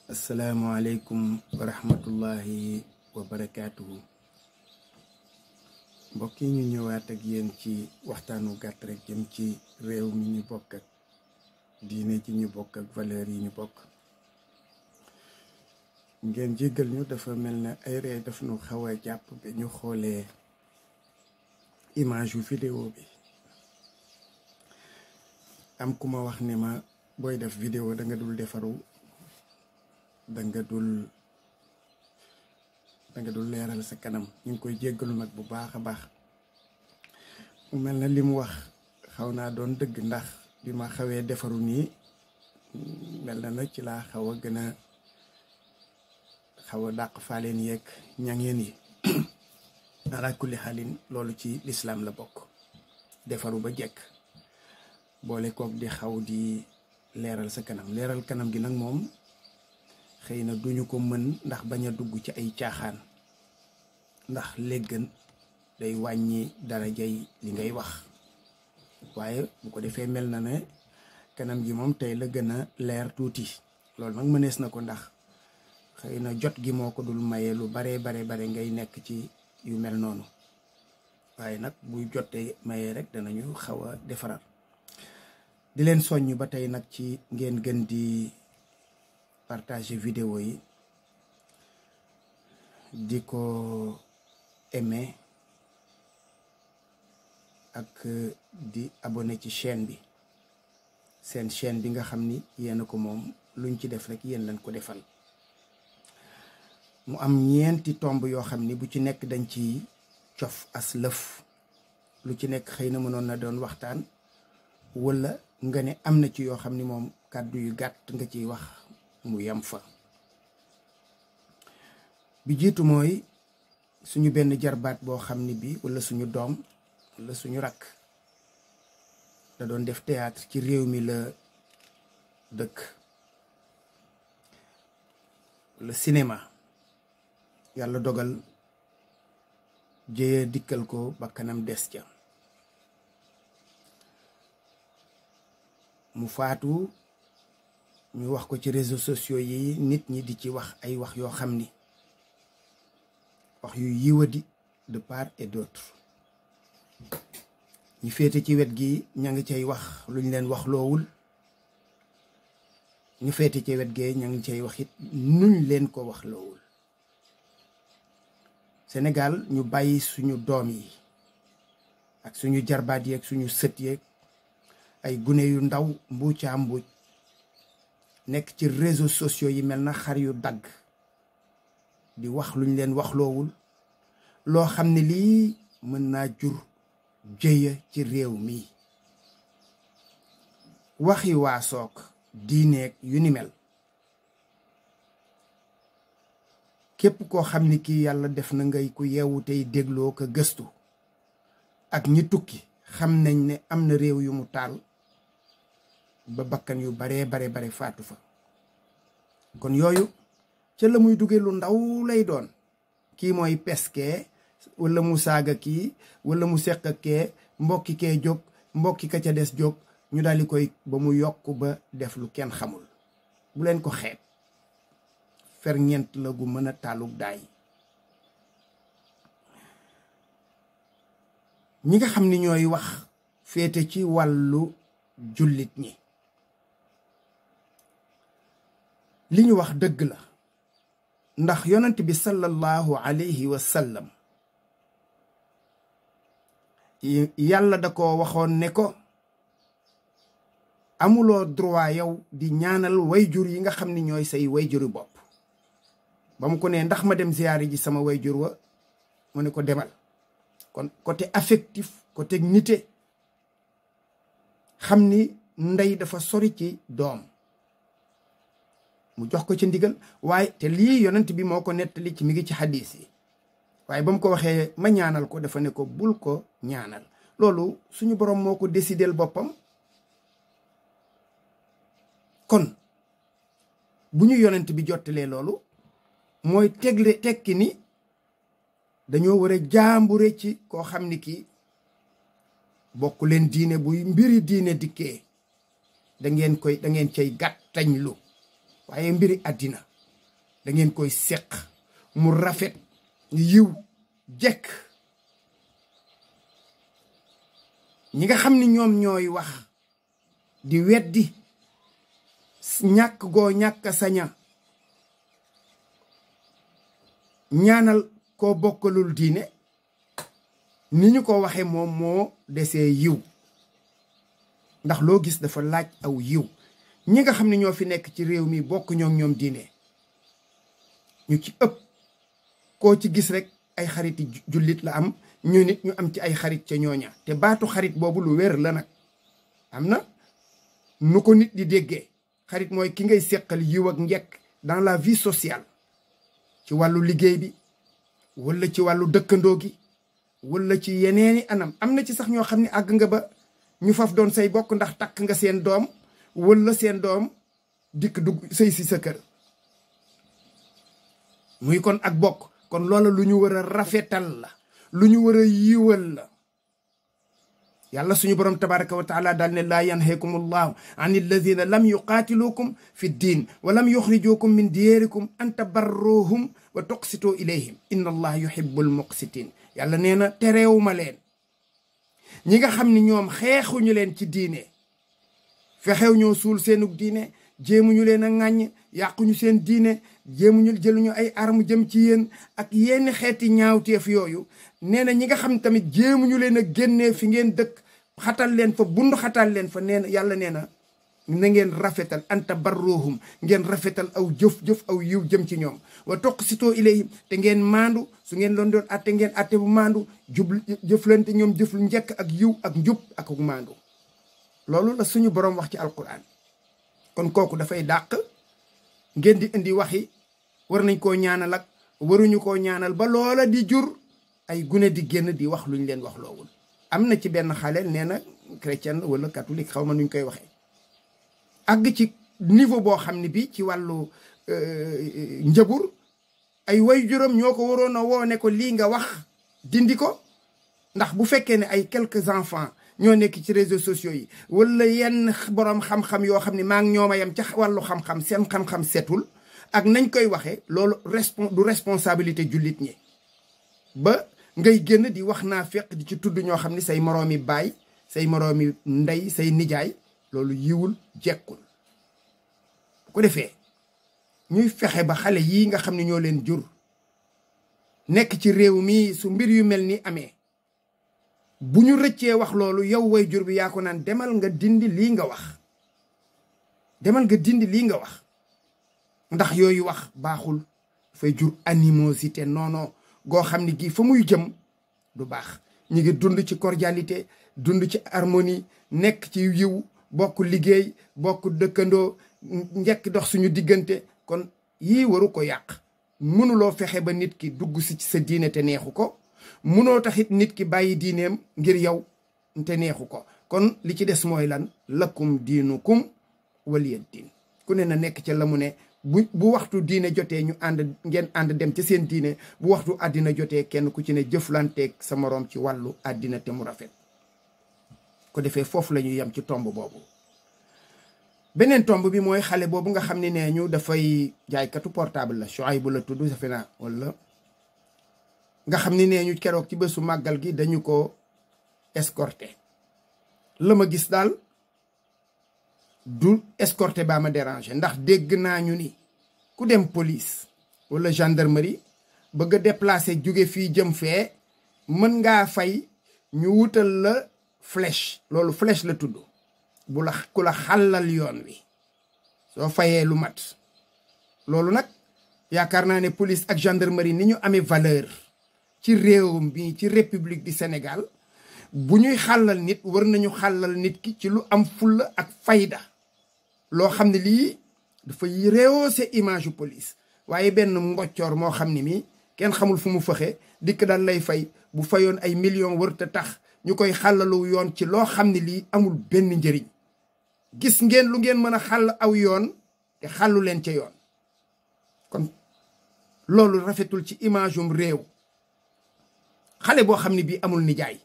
Assalamualaikum warahmatullahi wabarakatuh. Mbokk yi ñu ñëwaat ak yeen ci waxtaanu gàtt rek jëm ci réew mi ñu bokk ak diine ci ñu bokk ak valeur yi ñu bokk. Ngeen jéggal ñu dafa mel ay ree daf nu xaw a jàpp ba ñu xoolee image yu vidéo bi. Am ku ma wax ne ma booy def vidéo da nga dul defaru, da nga dul leeral sa kanam. ñu ngi koy jéggalu nag bu baax a baax. mu mel na li mu wax xaw naa doon dëgg, ndax bi ma xawee defaru nii mel na nag ci laa xaw a gën a dàq faaleen yeeg ñangeen yi. ala kulli xaalin loolu ci lislaam la bokk, defaru ba jekk boole kook di xaw di leeral sa kanam. leeral kanam gi nag moom xëy na duñu ko mën ndax bañ a dugg ci ay caaxaan, ndax léggën day wàññi darajay li ngay wax. waaye bu ko defee mel na ne kanam gi moom tey la gën a leer tuuti. loolu nag mënees na ko, ndax xëy na jot gi moo ko dul maye lu bare ngay nekk ci yu mel noonu. waaye nag buy jotee maye rek danañu xaw a defaral. di leen soññ ba tey nag ci ngeen gën di partager vidéo yi, di ko aimer ak di abonné ci chaîne bi. seen chaîne bi nga xam ni yéen a ko moom, luñ ci def rek yéen lañ ko defal. mu am ñeenti tomb yoo xam ni bu ci nekk dañ ci cof as lëf. lu ci nekk xëy na mënoon na doon waxtaan, wala nga ne am na ci yoo xam ni moom kàddu yu gàtt nga ciy wax mu yam fa. bi jiitu mooy suñu benn jarbaat boo xam ni bi, wala suñu doom wala suñu rakk, da doon def théâtre ci réew mi la dëkk, wala cinéma. yàlla dogal jéye dikkal ko ba kanam des ca, mu faatu. ñu wax ko ci réseaux sociaux yi, nit ñi di ci wax ay wax yoo xam ni wax yu yiwadi de part et d'autre. ñi féete ci wet gi ña ngi cay wax luñ leen wax loowul, ñu féete ci wet gee ña ngi cay wax it nuñ leen ko wax loowul. Sénégal ñu bàyyi suñu doom yi ak suñu jarbaat yi ak suñu sët yeeg ay gune yu ndaw mbuucaa mbuuc nekk ci réseaux sociaux yi mel na xar yu dagg di wax luñ leen wax loowul, loo xam ne lii mën naa jur jëya ci réew mi. waxi waa sook diineeg yu ni mel, képp koo xam ni kii yàlla def na ngay ku yeewu tey dégloo ko gëstu, ak ñi tukki xam nañ ne am na réew yu mu taal ba bakkan yu bare faatu fa. kon yooyu ca la muy duggee lu ndaw lay doon. kii mooy peske wala mu saaga kii wala mu seq ak kee, mbokki kee jóg, mbokki ka ca des jóg, ñu daal di koy ba mu yokk ba def lu kenn xamul. bu leen ko xeeb, ferñeent la gu mën a taalug daay. ñi nga xam ni ñooy wax féete ci wàllu jullit ñi, li ñu wax dëgg la, ndax yonent bi sallallahu alayhi wa sallam yàlla da ko waxoon ne ko amuloo droit yow di ñaanal wayjur yi nga xam ni ñooy say wayjuri bopp. ba mu ko nee ndax ma dem ziyaari ji sama wayjur wa, mu ne ko demal. kon côté affectif, côté nité, xam ni ndey dafa sori ci doom, mu jox ko ci ndigal. waaye te lii yonent bi moo ko nettali ci mi ngi ci xadis yi. waaye ba mu ko waxee ma ñaanal ko, dafa ne ko bul ko ñaanal. loolu suñu borom moo ko décidel boppam. kon bu ñu yonent bi jottalee loolu, mooy tekki ni dañoo war a jaambure ci koo xam ni kii bokk leen diine. buy mbiri diine dikkee da ngeen cay gàttañ lu. waaye mbiri àddina da ngeen koy seq mu rafet yiw jekk. ñi nga xam ni ñoom ñooy wax di weddi ñàkk goo ñàkk saña ñaanal koo bokkalul diine ni ñu ko waxe moom moo desee yiw, ndax loo gis dafa laaj aw yiw. ñi nga xam ne ñoo fi nekk ci réew mi bokk ñoom diine ñu ci ëpp koo ci gis rek ay xariti jullit la am, ñu nit ñu am ci ay xarit ca ñooña. te baatu xarit boobu lu wér la nag, am na nu ko nit di déggee. xarit mooy ki ngay seqal yiw ak njekk dans la vie sociale, ci wàllu liggéey bi wala ci wàllu dëkkandoo gi wala ci yeneeni anam. am na ci sax ñoo xam ne àgg nga ba ñu faf doon say bokk ndax takk nga seen doom wala seen doom dikk dugg sëy si sa kër, muy kon ak bokk. kon loola lu ñu war a rafetal la, lu ñu war a yiwal la. yàlla suñu borom tabaraka wa taala daal ne laa yanhaakum allahu an alladina lam yuqaatilukum fi ddin wa lam yuxrijukum min diyarikum an tabarruhum wa tuqsitu ilayhim inna allah yuhibbu almuqsitin. yàlla nee na tereewuma leen ñi nga xam ni ñoom xeexuñu leen ci diine, fexew ñoo suul seenug diine, jéemuñu leen a ŋàññ, yàquñu seen diine, jëluñu ay arme jëm ci yéen ak yenn xeeti ñaawteef yooyu. nee na ñi nga xam tamit jéemuñu leen a génnee fi ngeen dëkk, xatal leen fa, bundu xatal leen fa. nee na yàlla nee na ngeen rafetal anta barruhum, ngeen rafetal aw jëf aw yiw jëm ci ñoom. wa tuqsitoo ilayhim, te ngeen maandu. su ngeen doon atte ngeen atte bu maandu, jëflante ñoom jëflu njëkk ak yiw ak njub ak maandu. loolu la suñu borom wax ci alquran. kon kooku dafay dàq ngeen di indi waxi war nañ koo ñaanal ak waruñu koo ñaanal ba loola di jur ay gune di génn di wax luñ leen wax loowul. am na ci benn xale nee na chrétien wala catholique xaw ma nuñ koy waxee, àgg ci niveau boo xam ne bi ci wàllu njabur ay waajuram ñoo ko waroon a woo ne ko lii nga wax dindi ko. ndax bu fekkee ne ay quelques enfants ñoo nekk ci réseaux sociaux yi wala yenn borom xam-xam yoo xam ne maa ngi ñooma yam ca wàllu xam-xam, seen xam-xam setul ak nañ koy waxee, loolu du responsabilité jullit ñi ba ngay génn di wax naa fekk di ci tudd ñoo xam ne say moroomi baay, say moroomi ndey, say nijaay. loolu yiwul jekkul. bu ko defee ñuy fexe ba xale yii nga xam ne ñoo leen jur nekk ci réew mi, su mbir yu mel ni amee, bu ñu rëccee wax loolu, yow way jur bi yaa ko naan demal nga dindi lii nga wax, demal nga dindi lii nga wax. ndax yooyu wax baaxul, dafay jur animosité noono goo xam ne gii fa muy jëm du baax. ñi ngi dund ci cordialité, dund ci harmonie, nekk ci yiw, bokk liggéey, bokk dëkkandoo, njëkk dox suñu diggante. kon yii waru ko yàq. mënuloo fexe ba nit ki dugg si ci sa diine te neexu ko, mënoo taxit nit ki bàyyi diineem ngir yow te neexu ko. kon li ci des mooy lan? lakum diinukum waliya diin. ku ne na nekk ca la mu ne. bu waxtu diine jotee ñu ngeen ànd dem ci seen diine, bu waxtu àddina jotee kenn ku ci ne jëflanteeg sa moroom ci wàllu àddina te mu rafet. ko defee foofu la ñuy yem ci tomb boobu. beneen tomb bi mooy xale boobu nga xam ne nee ñu dafay jaaykatu portable la, Shuaybu la tudd defe naa, wala nga xam ne nee ñu keroog ci bésu màggal gi dañu ko escorté. la ma gis daal du escorté baa ma dérangé, ndax dégg naa ñu ni ku dem police wala gendarmerie bëgg a déplacé jóge fii jëm fee, mën ngaa fay ñu wutal la flèche. loolu flèche la tudd, ku la xàllal yoon wi soo fayee lu mat. loolu nag yaakaar naa ne police ak gendarmerie ni ñu amee valeur ci réewum bi, ci république du Sénégal, bu ñuy xàllal nit war nañu xàllal nit ki ci lu am fulla ak fayda, loo xam ne lii dafay rehausser image police. waaye benn mboccoor moo xam ne mi kenn xamul fu mu fëxe dikk daal lay fay, bu fayoon ay millions wërta tax ñu koy xàllalu yoon ci loo xam ne lii amul benn njëriñ. gis ngeen lu ngeen mën a xàll aw yoon te xàllu leen ca yoon. kon loolu rafetul ci image um réew. xale boo xam ne bii amul nijaay,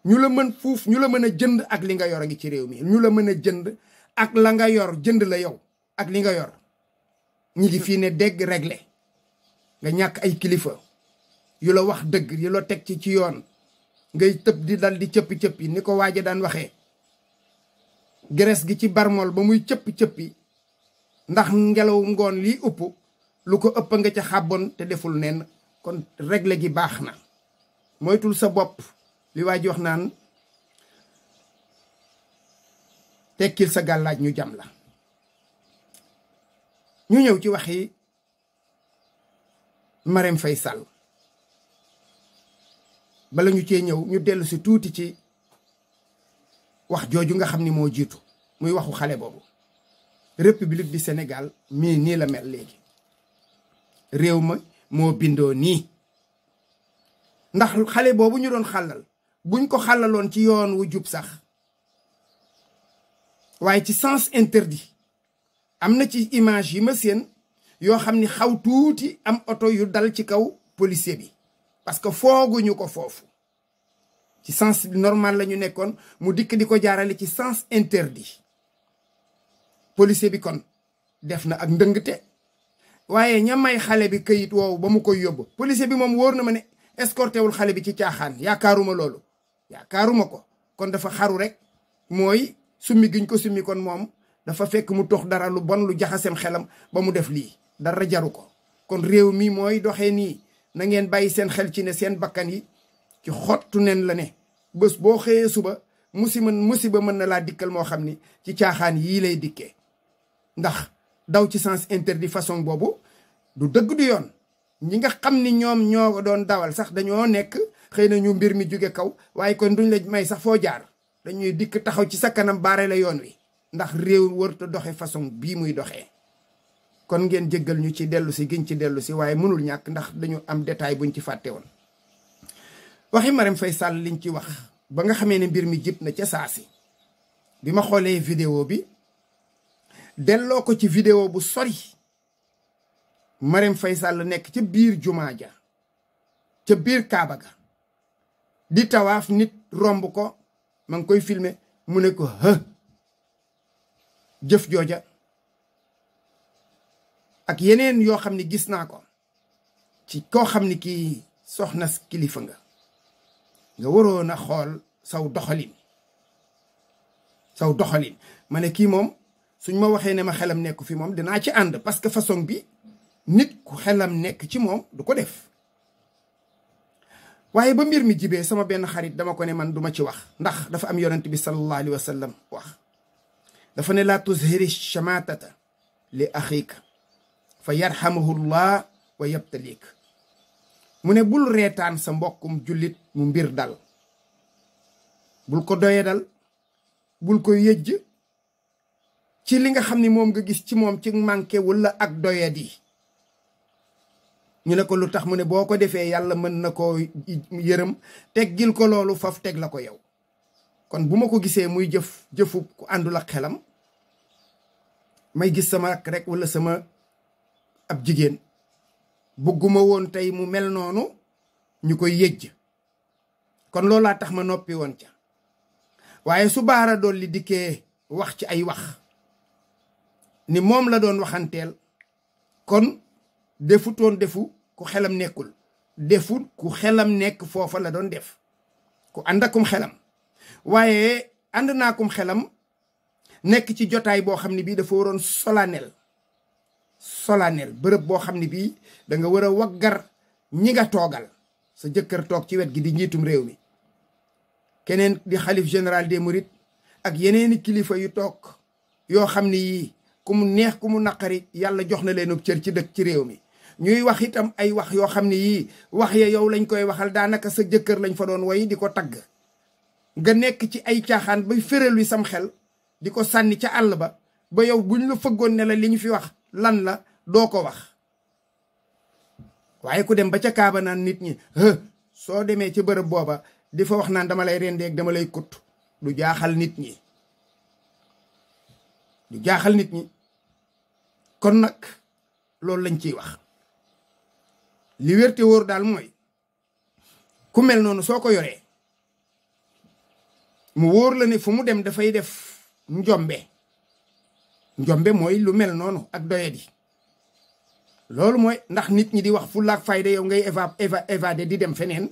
ñu la mën fuuf, ñu la mën a jënd ak li nga yor a ngi ci réew mi. ñu la mën a jënd ak la nga yor, jënd la yow ak li nga yor ñi ngi fii ne dégg réglé nga ñàkk ay kilifa yu la wax dëgg yu la teg ci yoon ngay tëb di dal di cëppi-cëppi ni ko waaja daan waxee graisse gi ci barmol ba muy cëppi-cëppi ndax ngelaw ngoon liy upp lu ko ëpp nga ca xàbboon te deful nen kon réglé gi baax na moytul sa bopp li waa ji wax naan tekkil sa gàllaaj ñu jam la ñu ñëw ci waxi Marème Faye Sall bala ñu cee ñëw ñu dellu si tuuti ci wax jooju nga xam ni moo jiitu muy waxu xale boobu république du Sénégal mii nii la mel léegi réew ma moo bindoo nii ndax xale boobu ñu doon xàllal buñ ko xàllaloon ci yoon wu jub sax waaye ci sens interdit am na ci image yi ma seen yoo xam ni xaw tuuti am oto yu dal ci kaw policier bi parce que fooguñu ko foofu ci sens normal la ñu nekkoon mu dikk di ko jaarale ci sens interdit policier bi kon def na ak ndëngte waaye ña may xale bi këyit woowu ba mu koy yóbbu policier bi moom wóor na ma ne escorté wul xale bi ci caaxaan yaakaaruma loolu yaakaaruma ko kon dafa xaru rek mooy summi giñ ko summi kon moom dafa fekk mu tox dara lu bon lu jaxasem xelam ba mu def lii dara jaru ko kon réew mi mooy doxee nii na ngeen bàyyi seen xel ci ne seen bakkan yi ci xottu nen la ne bés boo xëyee suba musiba mën na laa dikkal moo xam ni ci caaxaan yii lay dikkee ndax daw ci sens interdit façon boobu du dëgg du yoon ñi nga xam ni ñoom ñoo doon dawal sax dañoo nekk xëy na ñu mbir mi jóge kaw waaye kon duñ la may sax foo jaar dañuy dikk taxaw ci sa kanam baare la yoon wi ndax réew wërta doxe façon bii muy doxee kon ngeen jéggal ñu ci dellu si giñ ci dellu si waaye mënul ñàkk ndax dañu am détail buñ ci fàtte woon waxi Marème Faye Sall liñ ci wax ba nga xamee ne mbir mi jib na ca saasi bi ma xoolee vidéo bi delloo ko ci vidéo bu sori Marème Faye Sall nekk ca biir jumaa ja ca biir Kaaba ga di tawaaf nit romb ko ma ngi koy filmer mu ne ko jëf jooja ak yeneen yoo xam ne gis naa ko ci koo xam ne kii soxna kilifa nga waroon a xool saw doxalin ma ne kii moom suñ ma waxee ne ma xelam nekk fi moom dinaa ci ànd parce que façon bi nit ku xelam nekk ci moom du ko def waaye ba mbir mi jibee sama benn xarit dama ko ne man duma ci wax ndax dafa am yonent bi sallallahu alayhi wa sallam wax dafa ne laa tuzhiri shamatata li axiika fa yarhamuhu llah wa yabtalik mu ne bul reetaan sa mbokkum jullit mu mbir dal bul ko doye dal bul ko yëjj ci li nga xam ni moom nga gis ci moom ci manqué wala ak doyadi ñu ne ko lu tax mu ne boo ko defee yàlla mën na koo yërëm teggil ko loolu faf teg la ko yow kon bu ma ko gisee muy jëfu ku àndul ak xelam may gis sama rak rek wala sama ab jigéen bëgguma woon tey mu mel noonu ñu koy yëjj kon loolaa tax ma noppi woon ca waaye su baara dool li dikkee wax ci ay wax ni moom la doon waxanteel kon defutoon defu ku xelam nekkul defut ku xelam nekk foofa la doon def ku ànd akum xelam waaye ànd naakum xelam nekk ci jotaay boo xam ne bii dafa waroon solennel bërëb boo xam ne bii da nga war a waggar ñi nga toogal sa jëkkër toog ci wet gi di njiitum réew mi keneen di xalif général des mourides ak yeneeni kilifa yu toog yoo xam ne yii ku mu neex ku mu naqari yàlla jox na leen cër ci dëkk ci réew mi ñuy wax itam ay wax yoo xam ne yii wax ya yow lañ koy waxal daanaka sa jëkkër lañ fa doon woy di ko tagg nga nekk ci ay caaxaan bay féral wi sam xel di ko sànni ca àll ba yow buñ la fëggoon ne la li ñu fi wax lan la doo ko wax waaye ku dem ba ca Kaaba naan nit ñi soo demee ci bërëb booba di fa wax naan dama lay rendeeg dama lay kut du jaaxal nit ñi kon nag loolu lañ ciy wax li wér te wóor daal mooy ku mel noonu soo ko yoree mu wóor la ne fu mu dem dafay def njombe mooy lu mel noonu ak doyadi loolu mooy ndax nit ñi di wax fulla ak fayda yow ngay évadé di dem feneen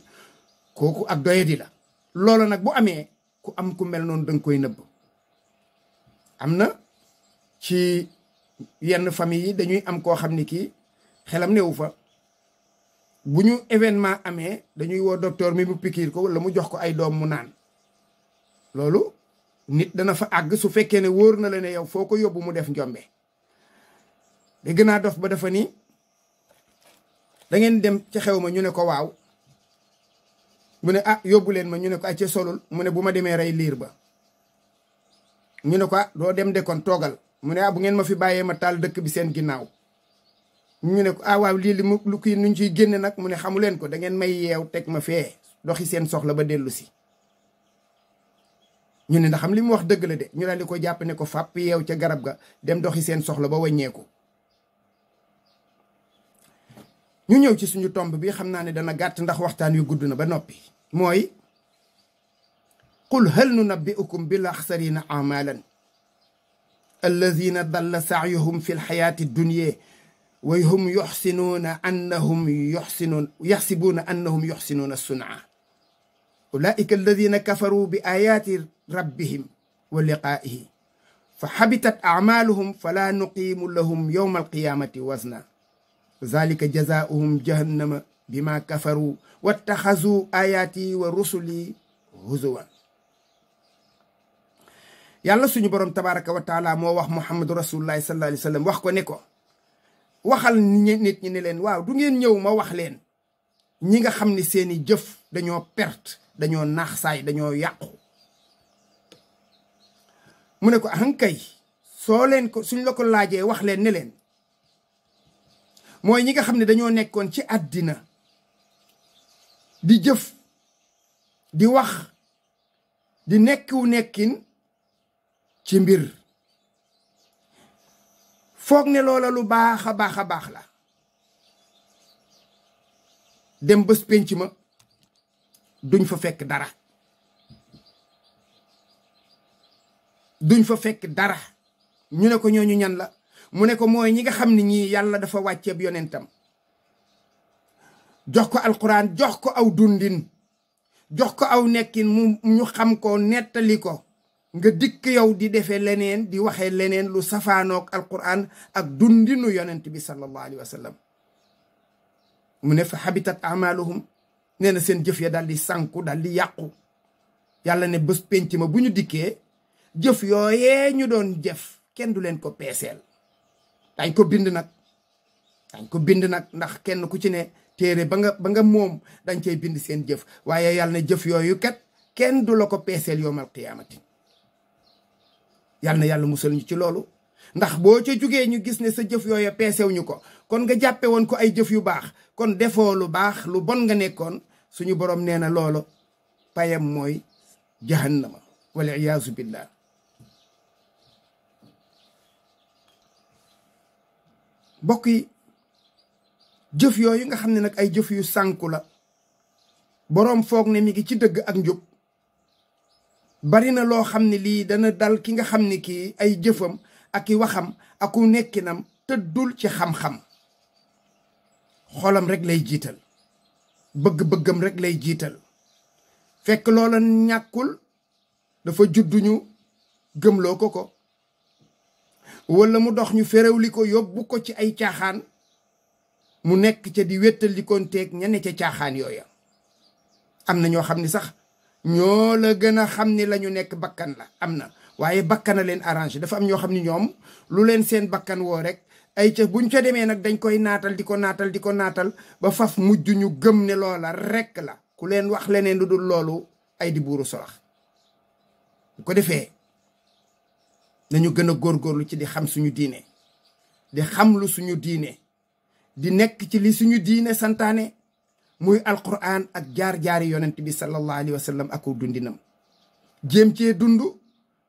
kooku ak doyadi la. loolu nag bu amee ku am ku mel noonu danga koy nëbb. am na ci yenn famille yi dañuy am koo xam ni kii xelam newu fa, bu ñu événement amee dañuy woo docteur mi mu pikiir ko wala mu jox ko ay doom mu naan. loolu nit dana fa àgg su fekkee ne wóor na la ne yow foo ko yóbbu mu def njombe. dégg naa dof ba dafa ni da ngeen dem ci xew ma ñu ne ko waaw, mu ne ah yóbbu leen ma ñu ne ko ay ca solul, mu ne bu ma demee rey liir ba. ñu ne ko ah doo dem de kon toogal, mu ne ah bu ngeen ma fi bàyyee ma taal dëkk bi seen ginnaaw. ñu ne ko ah waaw lii li mu lu kii nuñ ciy génne nag, mu ne xamu leen ko, da ngeen may yeew teg ma fee doxi seen soxla ba dellu si. ñu ne ndax xam li mu wax dëgg la de, ñu daal di ko jàpp ne ko fàpp yeew ca garab ga dem doxi seen soxla ba wàññeeku. ñu ñëw ci suñu tomb bi xam naa ne dana gàtt ndax waxtaan yu gudd na ba noppi. mooy qul hal nunabbi'ukum bil axsarina amalan alladina dalla saayuhum fi lxayaati dunya wa hum yaxsibuuna annahum yuxsinuuna sun'a ulaika alladina kafaru bi ayaati rabbihim wa liqaa'ihi fa xabitat acmaaluhum fala nuqiimu lahum yowma alqiyaamati wazna zalika jazaauhum jahannama bima kafaru wattaxazu ayaati wa rusuli huzuwan. yàlla suñu boroom tabaraka wa taala moo wax muhammadu rasulullahi sallallahu alayhi wa sallam wax ko ne ko waxal nit ñi ne leen waaw du ngeen ñëw ma wax leen ñi nga xam ne seeni jëf dañoo perte, dañoo naax saay, dañoo yàqu. mu ne ko ahankay soo leen ko suñ la ko laajee wax leen ne leen mooy ñi nga xam ne dañoo nekkoon ci àddina di jëf di wax di nekkin ci mbir foog ne loola lu baax a baax a baax la, dem bés penc ma duñ fa fekk dara, duñ fa fekk dara. ñu ne ko ñooñu ñan la, mu ne ko mooy ñi nga xam ne ñii yàlla dafa wàcceeb yonentam jox ko alquran, jox ko aw dundin, jox ko aw nekkin mu ñu xam ko nettali ko, nga dikk yow di defee leneen di waxee leneen lu safaanoog alquran ak dundinu yonent bi sallallahu alayhi wa sallam. mu ne fa habitat amaluhum, nee na seen jëf ya daal di sànku daal di yàqu. yàlla ne bés penc ma bu ñu dikkee jëf yooyee ñu doon jëf kenn du leen ko peeseel. dañ ko bind nag, ndax kenn ku ci ne téere ba nga moom dañ cay bind seen jëf, waaye yàlla ne jëf yooyu kat kenn du la ko peeseel yowmal qiyaamati. yàlla na yàlla musal ñu ci loolu, ndax boo ca jugee ñu gis ne sa jëf yooyu peesew ñu ko, kon nga jàppe woon ko ay jëf yu baax, kon defoo lu baax, lu bon nga nekkoon. suñu borom nee na loolu payam mooy jahannama wal iyaazu billah. mbokk yi, jëf yooyu nga xam ne nag ay jëf yu sànku la, boroom foog ne mi ngi ci dëgg ak njub. bari na loo xam ne lii dana dal ki nga xam ne kii ay jëfam ak i waxam aku nekkinam tëddul ci xam-xam. xolam rek lay jiital, bëgg-bëggam rek lay jiital, fekk loola ñàkkul dafa judduñu gëmloo ko wala mu dox ñu féréwli ko yóbbu ko ci ay caaxaan, mu nekk ca di wéttal di konteeg ña ne ca caaxaan yooya. am na ñoo xam ni sax ñoo la gën a xam ni la ñu nekk bakkan la, am na, waaye bakkan a leen arrangé. dafa am ñoo xam ni ñoom lu leen seen bakkan woo rek ay ca buñ ca demee nag dañ koy naatal di ko naatal ba faf mujj ñu gëm ne loola rekk la. ku leen wax leneen lu dul loolu ay di buuru solax. bu ko defee nañu gën a góorgóorlu ci di xam suñu diine, di xam lu suñu diine, di nekk ci li suñu diine santaane muy alquran ak jaar-jaari yonent bi sallallahu alayhi wa sallam ak dundinam. jéem cee dund,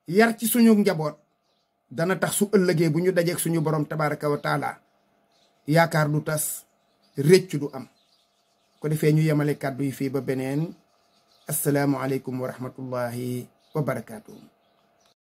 yar ci suñu njaboot, dana tax su ëllëgee bu ñu dajeeg suñu borom tabaraka wa taala yaakaar du tas, réccu du am. ko defee ñu yemale kàddu yi fii ba beneen. asalaamu aleykum wa rahmatullahi wa barakaatuhu.